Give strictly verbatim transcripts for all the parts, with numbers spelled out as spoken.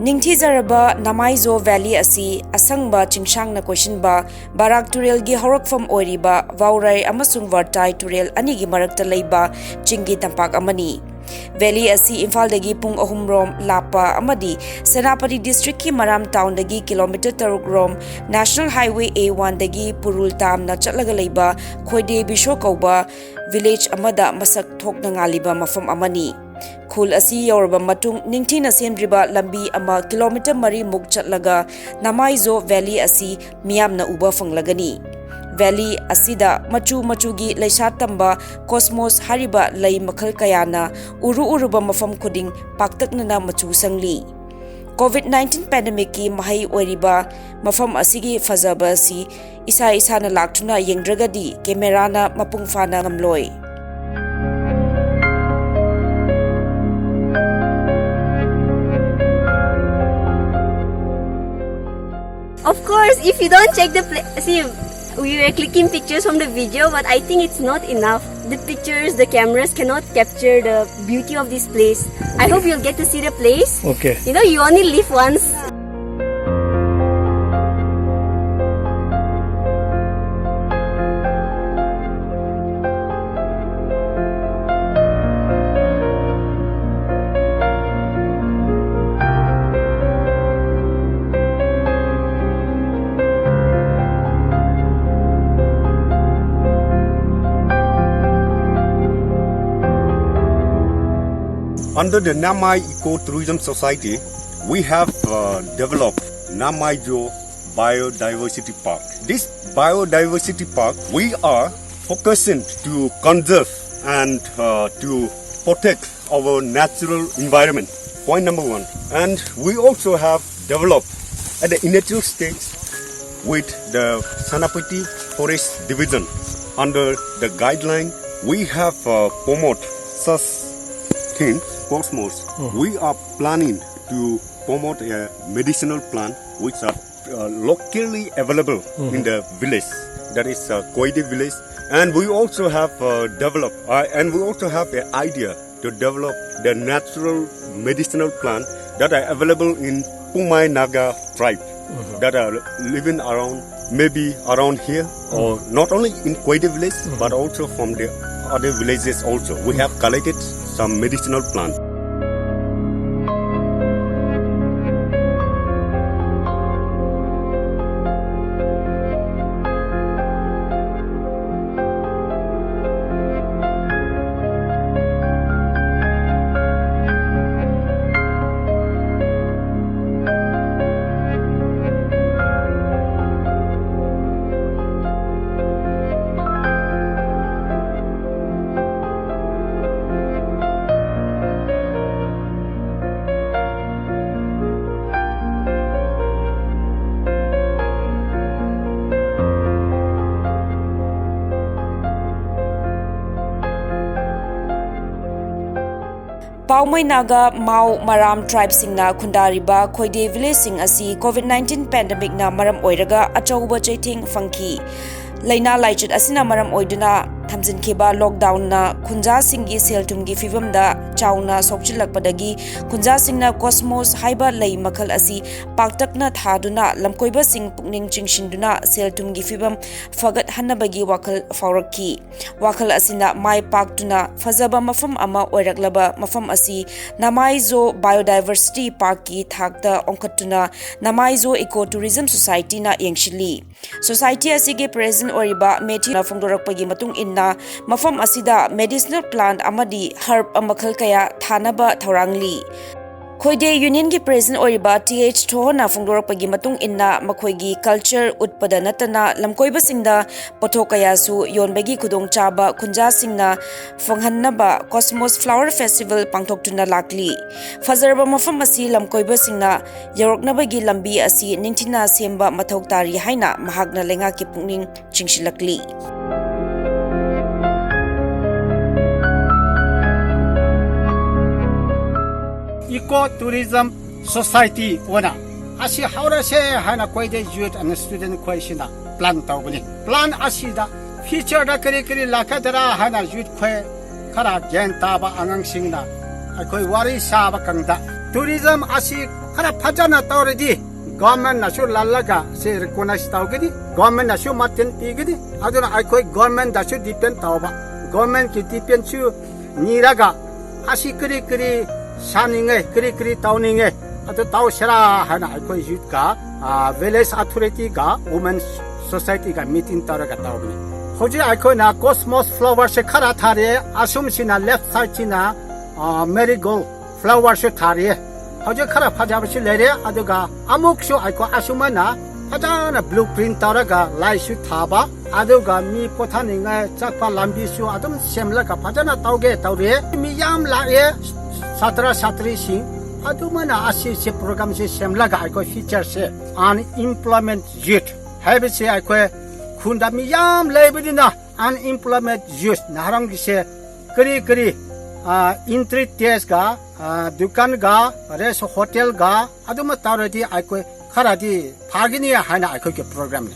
ꯅꯤꯡꯊꯤꯖꯔꯕ ꯅꯃꯥꯏꯖꯣ valley ꯑꯁꯤ ꯑꯁꯪꯕ ꯆꯤꯡꯁꯥꯡꯅ ꯀꯣꯏꯁꯤꯟꯕ ꯕꯔꯥꯛ ꯇꯨꯔꯦꯜꯒꯤ ꯍꯧꯔꯛꯐꯝ ꯑꯣꯏꯔꯤꯕ ꯚꯥꯎꯔꯥꯏ ꯑꯃꯁꯨꯡ ꯚꯔꯇꯥꯏ ꯇꯨꯔꯦꯜ ꯑꯅꯤꯒꯤ ꯃꯔꯛꯇ ꯂꯩꯕ ꯆꯤꯡꯒꯤ ꯇꯝꯄꯥꯛ ꯑꯃꯅꯤ꯫ ꯚꯦꯂꯤ ꯑꯁꯤ ꯏꯝꯐꯥꯜꯗꯒꯤ ꯄꯨꯡ ꯑꯍꯨꯝ ꯔꯣꯝ ꯂꯥꯞꯄ ꯑꯃꯗꯤ ꯁꯦꯅꯥꯄꯇꯤ ꯗꯤꯁꯇ꯭ꯔꯤꯛꯀꯤ ꯃꯔꯥꯝ ꯇꯥꯎꯟꯗꯒꯤ ꯀꯤꯂꯣꯃꯤꯇꯔ ꯇꯔꯨꯛ ꯔꯣꯝ, ꯅꯦꯁꯅꯦꯜ ꯍꯥꯏꯋꯦ ꯑꯦ ꯋꯥꯟꯗꯒꯤ ꯄꯨꯔꯨꯜ ꯇꯥꯝꯅ ꯆꯠꯂꯒ ꯂꯩꯕ ꯈꯣꯏꯗꯦ ꯕꯤꯁꯣ ꯀꯧꯕ ꯚꯤꯂꯦꯖ ꯑꯃꯗ ꯃꯁꯛ ꯊꯣꯛꯅ ꯉꯥꯜꯂꯤꯕ ꯃꯐꯝ ꯑꯃꯅꯤ꯫ ꯈꯨꯜ ꯑꯁꯤ ꯌꯧꯔꯕ ꯃꯇꯨꯡ, ꯅꯤꯡꯊꯤꯅ ꯁꯦꯝꯗ꯭ꯔꯤꯕ ꯂꯝꯕꯤ ꯑꯃ ꯀꯤꯂꯣꯃꯤꯇꯔ ꯃꯔꯤꯃꯨꯛ ꯆꯠꯂꯒ ꯅꯃꯥꯏꯖꯣ ꯚꯦꯂꯤ ꯑꯁꯤ ꯃꯤꯌꯥꯝꯅ ꯎꯕ ꯐꯪꯂꯒꯅꯤ꯫ ꯚꯦꯂꯤ ꯑꯁꯤꯗ ꯃꯆꯨ ꯃꯆꯨꯒꯤ ꯂꯩꯁꯥꯠ ꯇꯝꯕ ꯀꯣꯁꯃꯣꯁ ꯍꯥꯏꯔꯤꯕ ꯂꯩ ꯃꯈꯜ ꯀꯌꯥꯅ ꯎꯔꯨ ꯎꯔꯨꯕ ꯃꯐꯝ ꯈꯨꯗꯤꯡ ꯄꯥꯛꯇꯛꯅꯅ ꯃꯆꯨ ꯁꯪꯂꯤ꯫ ꯀꯣꯚꯤꯗ ꯅꯥꯏꯟꯇꯤꯟ ꯄꯦꯟꯗꯦꯃꯤꯛꯀꯤ ꯃꯍꯩ ꯑꯣꯏꯔꯤꯕ ꯃꯐꯝ ꯑꯁꯤꯒꯤ ꯐꯖꯕ ꯑꯁꯤ ꯏꯁꯥ ꯏꯁꯥꯅ ꯂꯥꯛꯇꯨꯅ ꯌꯦꯡꯗ꯭ꯔꯒꯗꯤ ꯀꯦꯃꯦꯔꯥꯅ ꯃꯄꯨꯡ ꯐꯥꯅ ꯉꯝꯂꯣꯏ꯫ Of course, if you don't check the place, see, we were clicking pictures from the video, but I think it's not enough. The pictures, the cameras cannot capture the beauty of this place. I hope you'll get to see the place. Okay. You know, you only live once. Under the Namai Eco Tourism Society, we have uh, developed Namaijo Biodiversity Park. This biodiversity park, we are focusing to conserve and uh, to protect our natural environment. Point number one. And we also have developed at the initial stage with the Senapati Forest Division under the guideline, we have uh, promote such things, cosmos. We are planning to promote a medicinal plant which are uh, locally available in the village. That is uh, Koide village. And we also have uh, developed, uh, and we also have an idea to develop the natural medicinal plant that are available in Poumai Naga tribe that are living around, maybe around here, or not only in Koide village, but also from the other villages also. We have collected some medicinal plants. ꯄꯥꯎꯃꯩ Naga, ꯃꯥꯎ, ꯃꯔꯥꯝ tribeꯁꯤꯡꯅ ꯈꯨꯟꯗꯥꯔꯤꯕ ꯈꯣꯏꯗꯦ villageꯁꯤꯡ ꯑꯁꯤ COVID nineteen pandemicꯅ ꯃꯔꯝ ꯑꯣꯏꯔꯒ ꯑꯆꯧꯕ ꯆꯩꯊꯦꯡ ꯐꯪꯈꯤ꯫ ꯂꯥꯏꯅꯥ ꯂꯥꯏꯆꯠ ꯑꯁꯤꯅ ꯃꯔꯝ ꯑꯣꯏꯗꯨꯅ ꯊꯝꯖꯤꯟꯈꯤꯕ lockdownꯅ ꯈꯨꯟꯖꯥꯁꯤꯡꯒꯤ ꯁꯦꯜ ꯊꯨꯝꯒꯤ ꯐꯤꯕꯝꯗ ꯆꯥꯎꯅ ꯁꯣꯛꯆꯤꯜꯂꯛꯄꯗꯒꯤ ꯈꯨꯟꯖꯥꯁꯤꯡꯅ cosmos ꯍꯥꯏꯕ ꯂꯩ ꯃꯈꯜ ꯑꯁꯤ ꯄꯥꯛꯇꯛꯅ ꯊꯥꯗꯨꯅ ꯂꯝꯀꯣꯏꯕꯁꯤꯡ ꯄꯨꯛꯅꯤꯡ ꯆꯤꯡꯁꯤꯟꯗꯨꯅ ꯁꯦꯜ ꯊꯨꯝꯒꯤ ꯐꯤꯕꯝ ꯐꯒꯠꯍꯟꯅꯕꯒꯤ ꯋꯥꯈꯜ ꯐꯥꯎꯔꯛꯈꯤ꯫ ꯋꯥꯈꯜ ꯑꯁꯤꯅ ꯃꯥꯏ ꯄꯥꯛꯇꯨꯅ ꯐꯖꯕ ꯃꯐꯝ ꯑꯃ ꯑꯣꯏꯔꯛꯂꯕ ꯃꯐꯝ ꯑꯁꯤ ꯅꯃꯥꯏꯖꯣ Biodiversity Parkꯀꯤ ꯊꯥꯛꯇ ꯑꯣꯟꯈꯠꯇꯨꯅ ꯅꯃꯥꯏꯖꯣ Eco Tourism Societyꯅ ꯌꯦꯡꯁꯤꯜꯂꯤ꯫ Society ꯑꯁꯤꯒꯤ president ꯑꯣꯏꯔꯤꯕ Matthewꯅ ꯐꯣꯡꯗꯣꯔꯛꯄꯒꯤ ꯃꯇꯨꯡ ꯏꯟꯅ, ꯃꯐꯝ ꯑꯁꯤꯗ medicinal plant ꯑꯃꯗꯤ herb ꯃꯈꯜ ꯀꯌꯥ ꯊꯥꯅꯕ ꯊꯧꯔꯥꯡꯂꯤ꯫ ꯈꯣꯏꯗꯦ unionꯒꯤ president ꯑꯣꯏꯔꯤꯕ ꯇꯤ ꯑꯩꯆ ꯊꯣꯍꯣꯅ ꯐꯣꯡꯗꯣꯔꯛꯄꯒꯤ ꯃꯇꯨꯡ ꯏꯟꯅ, ꯃꯈꯣꯏꯒꯤ culture ꯎꯠꯄꯗ ꯅꯠꯇꯅ ꯂꯝꯀꯣꯏꯕꯁꯤꯡꯗ ꯄꯣꯠꯊꯣꯛ ꯀꯌꯥꯁꯨ ꯌꯣꯟꯕꯒꯤ ꯈꯨꯗꯣꯡꯆꯥꯕ ꯈꯨꯟꯖꯥꯁꯤꯡꯅ ꯐꯪꯍꯟꯅꯕ Cosmos Flower Festival ꯄꯥꯡꯊꯣꯛꯇꯨꯅ ꯂꯥꯛꯂꯤ꯫ ꯐꯖꯔꯕ ꯃꯐꯝ ꯑꯁꯤ ꯂꯝꯀꯣꯏꯕꯁꯤꯡꯅ ꯌꯧꯔꯛꯅꯕꯒꯤ ꯂꯝꯕꯤ ꯑꯁꯤ ꯅꯤꯡꯊꯤꯅ ꯁꯦꯝꯕ ꯃꯊꯧ ꯇꯥꯔꯤ ꯍꯥꯏꯅ ꯃꯍꯥꯛꯅ ꯂꯩꯉꯥꯛꯀꯤ ꯄꯨꯛꯅꯤꯡ ꯆꯤꯡꯁꯤꯜꯂꯛꯂꯤ꯫ Eco Tourism Society ꯑꯣꯏꯅ ꯑꯁꯤ ꯍꯧꯔꯁꯦ ꯍꯥꯏꯅ ꯈꯣꯏꯗꯦ youth and student ꯈꯣꯏꯁꯤꯅ plan ꯇꯧꯕꯅꯤ꯫ Plan ꯑꯁꯤꯗ futureꯗ ꯀꯔꯤ ꯀꯔꯤ ꯂꯥꯛꯀꯗ꯭ꯔꯥ ꯍꯥꯏꯅ youth ꯈꯣꯏ ꯈꯔ ꯒ꯭ꯌꯥꯟ ꯇꯥꯕ ꯑꯉꯥꯡꯁꯤꯡꯅ ꯑꯩꯈꯣꯏ ꯋꯥꯔꯤ ꯁꯥꯕ ꯀꯥꯟꯗ Tourism ꯑꯁꯤ ꯈꯔ ꯐꯖꯅ ꯇꯧꯔꯗꯤ government ꯅꯁꯨ ꯂꯥꯜꯂꯒ ꯁꯤ recognize ꯇꯧꯒꯅꯤ, government ꯅꯁꯨ ꯃꯇꯦꯡ ꯄꯤꯒꯅꯤ꯫ ꯑꯗꯨꯅ ꯑꯩꯈꯣꯏ government ꯗꯁꯨ depend ꯇꯧꯕ, government ꯀꯤ depend ꯁꯨ ꯅꯤꯔꯒ ꯑꯁꯤ ꯀꯔꯤ ꯀꯔꯤ ꯁꯥꯅꯤꯡꯉꯦ, ꯀꯔꯤ ꯀꯔꯤ ꯇꯧꯅꯤꯡꯉꯦ, ꯑꯗꯨ ꯇꯧꯁꯤꯔꯥ ꯍꯥꯏꯅ ꯑꯩꯈꯣꯏ youth ꯀ, ꯑ, village authority ꯒ women society ꯒ meeting ꯇꯧꯔꯒ ꯇꯧꯕꯅꯤ꯫ ꯍꯧꯖꯤꯛ ꯑꯩꯈꯣꯏꯅ cosmos flower ꯁꯦ ꯈꯔ ꯊꯥꯔꯦ, ꯑꯁꯨꯝꯁꯤꯅ left side ꯁꯤꯅ, ꯑ, marigold flower ꯁꯨ ꯊꯥꯔꯤ꯫ ꯍꯧꯖꯤꯛ ꯈꯔ ꯐꯖꯕꯁꯨ ꯂꯩꯔꯦ꯫ ꯑꯗꯨꯒ ꯑꯃꯨꯛꯁꯨ ꯑꯩꯈꯣꯏ ꯑꯁꯨꯃꯥꯏꯅ ꯐꯖꯅ blueprint ꯇꯧꯔꯒ ꯂꯥꯏꯁꯨ ꯊꯥꯕ, ꯑꯗꯨꯒ ꯃꯤ ꯄꯣꯊꯥꯅꯤꯡꯉꯥꯏ ꯆꯠꯄ ꯂꯝꯕꯤꯁꯨ ꯑꯗꯨꯝ ꯁꯦꯝꯂꯒ ꯐꯖꯅ ꯇꯧꯒꯦ ꯇꯧꯔꯤ꯫ ꯃꯤ ꯌꯥꯝ ꯂꯥꯛꯑꯦ, ꯁꯥꯇ꯭ꯔ ꯁꯥꯇ꯭ꯔꯤꯁꯤꯡ꯫ ꯑꯗꯨꯃꯥꯏꯅ ꯑꯁꯤꯁꯦ program ꯁꯦ ꯁꯦꯝꯂꯒ ꯑꯩꯈꯣꯏ future ꯁꯦ unemployment youth ꯍꯥꯏꯕꯁꯦ ꯑꯩꯈꯣꯏ ꯈꯨꯟꯗ ꯃꯤ ꯌꯥꯝ ꯂꯩꯕꯅꯤꯅ unemployment youth ꯅꯍꯥꯔꯣꯜꯒꯤꯁꯦ ꯀꯔꯤ ꯀꯔꯤ, ꯑ, entry test ꯒ, ꯑ, ꯗꯨꯀꯥꯟ ꯒ, rest hotel ꯒ ꯑꯗꯨꯃ ꯇꯧꯔꯗꯤ ꯑꯩꯈꯣꯏ ꯈꯔꯗꯤ ꯐꯒꯅꯤ ꯍꯥꯏꯅ ꯑꯩꯈꯣꯏꯒꯤ program ꯅꯤ꯫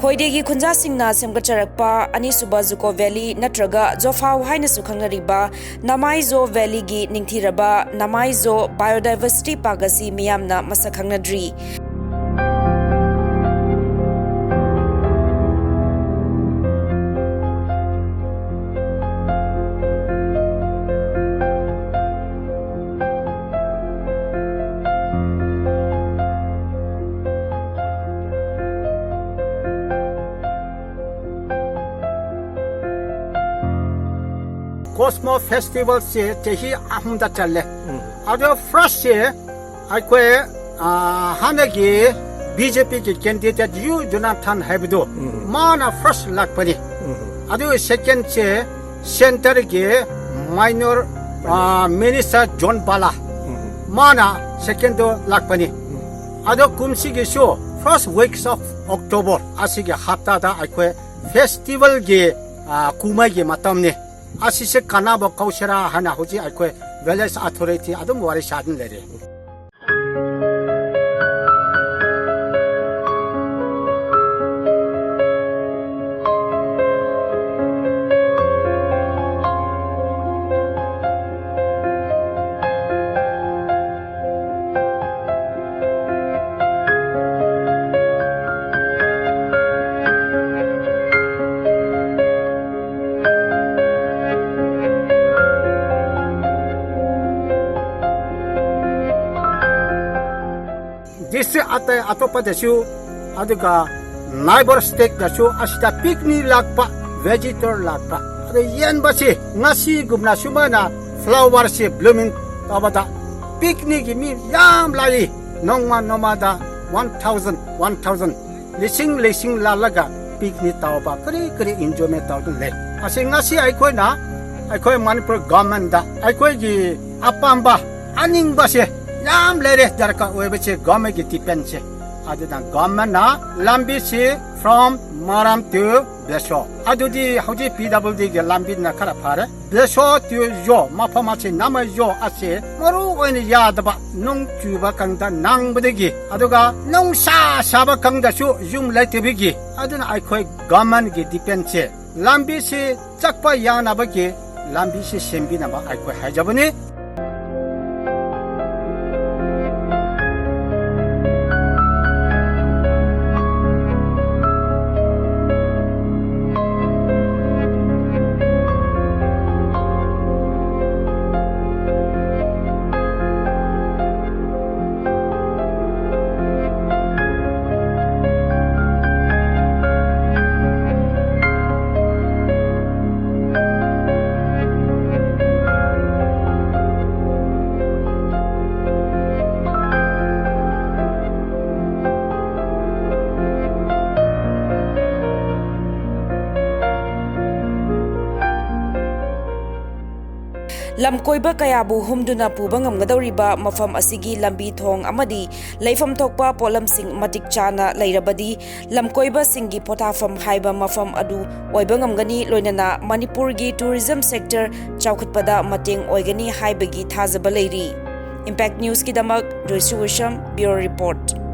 ꯈꯣꯏꯗꯦꯒꯤ ꯈꯨꯟꯖꯥꯁꯤꯡꯅ ꯁꯦꯝꯒꯠꯆꯔꯛꯄ ꯑꯅꯤꯁꯨꯕ ꯖꯨꯀꯣ ꯚꯦꯂꯤ ꯅꯠꯇ꯭ꯔꯒ ꯖꯣꯐꯥꯎ ꯍꯥꯏꯅꯁꯨ ꯈꯪꯅꯔꯤꯕ ꯅꯃꯥꯏꯖꯣ ꯚꯦꯂꯤꯒꯤ ꯅꯤꯡꯊꯤꯔꯕ ꯅꯃꯥꯏꯖꯣ ꯕꯥꯏꯑꯣꯗꯥꯏꯚꯔꯁꯤꯇꯤ ꯄꯥꯔꯛ ꯑꯁꯤ ꯃꯤꯌꯥꯝꯅ ꯃꯁꯛ ꯈꯪꯅꯗ꯭ꯔꯤ꯫ ꯀꯣꯁꯃꯣ ꯐꯦꯁꯇꯤꯚꯦꯜꯁꯦ ꯆꯍꯤ ꯑꯍꯨꯝꯗ ꯆꯠꯂꯦ꯫ ꯑꯗꯣ ꯐꯥꯔꯁꯁꯦ ꯑꯩꯈꯣꯏ, ꯑ, ꯍꯥꯟꯅꯒꯤ ꯕꯤ ꯖꯦ ꯄꯤꯒꯤ ꯀꯦꯟꯗꯤꯗꯦꯠ ꯌꯨ ꯖꯣꯅꯥꯊꯟ ꯍꯥꯏꯕꯗꯣ, ꯃꯥꯅ ꯐꯥꯔꯁ ꯂꯥꯛꯄꯅꯤ꯫ ꯑꯗꯨꯒ ꯁꯦꯀꯦꯟꯁꯦ ꯁꯦꯟꯇꯔꯒꯤ ꯃꯥꯏꯅꯣꯔ, ꯑ, ꯃꯤꯅꯤꯁꯇꯔ ꯖꯣꯟ ꯕꯥꯂꯥ, ꯃꯥꯅ ꯁꯦꯀꯦꯟꯗꯣ ꯂꯥꯛꯄꯅꯤ꯫ ꯑꯗꯣ ꯀꯨꯝꯁꯤꯒꯤꯁꯨ first weeks of October ꯑꯁꯤꯒꯤ ꯍꯞꯇꯥꯗ ꯑꯩꯈꯣꯏ ꯐꯦꯁꯇꯤꯚꯦꯜꯒꯤ, ꯑ, ꯀꯨꯝꯍꯩꯒꯤ ꯃꯇꯝꯅꯤ꯫ ꯑꯁꯤꯁꯦ ꯀꯥꯟꯅꯕ ꯀꯧꯁꯤꯔꯥ ꯍꯥꯏꯅ ꯍꯧꯖꯤꯛ ꯑꯩꯈꯣꯏ ꯚꯤꯂꯦꯖ ꯑꯣꯊꯣꯔꯤꯇꯤ ꯑꯗꯨꯝ ꯋꯥꯔꯤ ꯁꯥꯗꯨꯅ ꯂꯩꯔꯦ꯫ ꯗꯤꯁꯇ꯭ꯔꯤꯛ ꯑꯇꯩ ꯑꯇꯣꯞꯄꯗꯁꯨ, ꯑꯗꯨꯒ ꯅꯥꯏꯕꯔ ꯁ꯭ꯇꯦꯠꯇꯁꯨ ꯑꯁꯤꯗ ꯄꯤꯛꯅꯤꯛ ꯂꯥꯛꯄ, ꯚꯤꯖꯤꯇꯔ ꯂꯥꯛꯄ꯫ ꯑꯗ ꯌꯦꯟꯕꯁꯤ ꯉꯁꯤꯒꯨꯝꯅ ꯁꯨꯃꯥꯏꯅ ꯐ꯭ꯂꯥꯋꯔꯁꯤ ꯕ꯭ꯂꯨꯃꯤꯡ ꯇꯧꯕꯗ ꯄꯤꯛꯅꯤꯛꯀꯤ ꯃꯤ ꯌꯥꯝ ꯂꯥꯛꯏ꯫ ꯅꯣꯡꯃ ꯅꯣꯡꯃꯗ ꯋꯥꯟ ꯊꯥꯎꯖꯟ, ꯋꯥꯟ ꯊꯥꯎꯖꯟ, ꯂꯤꯁꯤꯡ ꯂꯤꯁꯤꯡ ꯂꯥꯛꯂꯒ ꯄꯤꯛꯅꯤꯛ ꯇꯧꯕ, ꯀꯔꯤ ꯀꯔꯤ ꯏꯟꯖꯣꯏꯃꯦꯟ ꯇꯧꯗꯨꯅ ꯂꯩ꯫ ꯑꯁꯤ ꯉꯁꯤ ꯑꯩꯈꯣꯏꯅ, ꯑꯩꯈꯣꯏ ꯃꯅꯤꯄꯨꯔ ꯒꯚꯔꯟꯃꯦꯟꯗ ꯑꯩꯈꯣꯏꯒꯤ ꯑꯄꯥꯝꯕ, ꯑꯅꯤꯡꯕꯁꯦ ꯌꯥꯝ ꯂꯩꯔꯦ, ꯗꯔꯀꯥꯔ ꯑꯣꯏꯕꯁꯦ ꯒꯚꯔꯟꯃꯦꯟꯒꯤ ꯗꯤꯄꯦꯟꯁꯦ꯫ ꯑꯗꯨꯅ governmentꯅ ꯂꯝꯕꯤꯁꯤ from ꯃꯔꯥꯝ to ꯕꯦꯁꯣ, ꯑꯗꯨꯗꯤ ꯍꯧꯖꯤꯛ PWDꯒꯤ ꯂꯝꯕꯤꯅ ꯈꯔ ꯐꯔꯦ꯫ ꯕꯦꯁꯣ to ꯌꯣ, ꯃꯐꯝ ꯑꯁꯤ ꯅꯥꯃꯩꯖꯣ ꯑꯁꯤ ꯃꯔꯨ ꯑꯣꯏꯅ ꯌꯥꯗꯕ, ꯅꯣꯡ ꯆꯨꯕ ꯀꯥꯟꯗ ꯅꯪꯕꯗꯒꯤ, ꯑꯗꯨꯒ ꯅꯨꯡꯁꯥ ꯁꯥꯕ ꯀꯥꯟꯗꯁꯨ ꯌꯨꯝ ꯂꯩꯇꯕꯒꯤ꯫ ꯑꯗꯨꯅ ꯑꯩꯈꯣꯏ governmentꯒꯤ dependꯁꯦ ꯂꯝꯕꯤꯁꯤ ꯆꯠꯄ ꯌꯥꯅꯕꯒꯤ ꯂꯝꯕꯤꯁꯤ ꯁꯦꯝꯕꯤꯅꯕ ꯑꯩꯈꯣꯏ ꯍꯥꯏꯖꯕꯅꯤ꯫ ꯂꯝꯀꯣꯏꯕ ꯀꯌꯥꯕꯨ ꯍꯨꯝꯗꯨꯅ ꯄꯨꯕ ꯉꯝꯒꯗꯧꯔꯤꯕ ꯃꯐꯝ ꯑꯁꯤꯒꯤ ꯂꯝꯕꯤ ꯊꯣꯡ ꯑꯃꯗꯤ ꯂꯩꯐꯝ ꯊꯣꯛꯄ ꯄꯣꯠꯂꯝꯁꯤꯡ ꯃꯇꯤꯛ ꯆꯥꯅ ꯂꯩꯔꯕꯗꯤ, ꯂꯝꯀꯣꯏꯕꯁꯤꯡꯒꯤ ꯄꯣꯊꯥꯐꯝ ꯍꯥꯏꯕ ꯃꯐꯝ ꯑꯗꯨ ꯑꯣꯏꯕ ꯉꯝꯒꯅꯤ, ꯂꯣꯏꯅꯅ ꯃꯅꯤꯄꯨꯔꯒꯤ tourism sector ꯆꯥꯎꯈꯠꯄꯗ ꯃꯇꯦꯡ ꯑꯣꯏꯒꯅꯤ ꯍꯥꯏꯕꯒꯤ ꯊꯥꯖꯕ ꯂꯩꯔꯤ꯫ Impact Newsꯀꯤꯗꯃꯛ Joyshree ꯋꯤꯁꯝ, Bureau Report꯫